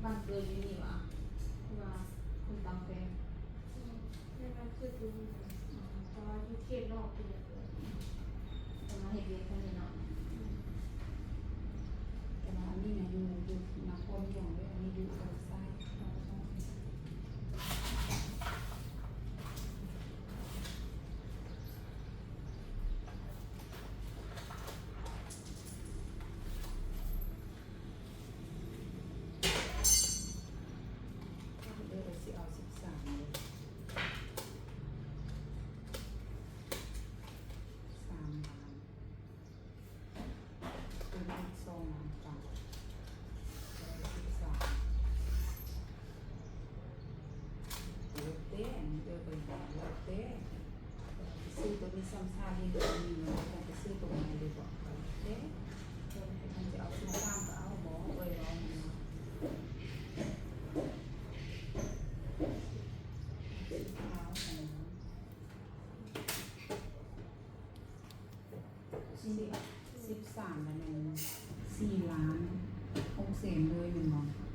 ບ້ານເກີດຢູ່ນີ້ຫວາ? ຄືວ່າຄົນຕ່າງແຂວງ? ແມ່ນ ບ້ານເກີດຢູ່ນີ້ ແຕ່ວ່າຢູ່ເຂດນອກພຸ້ນແຫຼະ ແຕ່ວ່າເຮັດວຽກທາງນີ້ເນາະ. ແຕ່ວ່າອັນນີ້ນະ ຢູ່ ຢູ່ນະຄອນຫຼວງເດ້ ອັນນີ້ຢູ່ເມືອງຊາຍ. ເອີ ຊິເອົາສິບສາມເດີ ສາມລ້ານ ເປັນອີກສອງລ້ານປາຍ ເອົາສິບສາມ. ແລ້ວແຕ່ ເອີ ໄປຫາ ແລ້ວແຕ່ ຊື້ໂຕນີ້ຊ້ຳຊາດນີ້ ໂຕນີ້ມັນຕ້ອງໄປຊື້ໂຕໃໝ່ເລີຍບໍ? ແລ້ວແຕ່ ມັນຈະເອົາສິບສາມກໍເອົາບໍ ເອີຍ ເວົ້ານີ້ນະ ເອົາ ຊິ ສິບສາມລະແມ່ນສີ່ລ້ານຫົກແສນເລີຍແມ່ນບໍ່?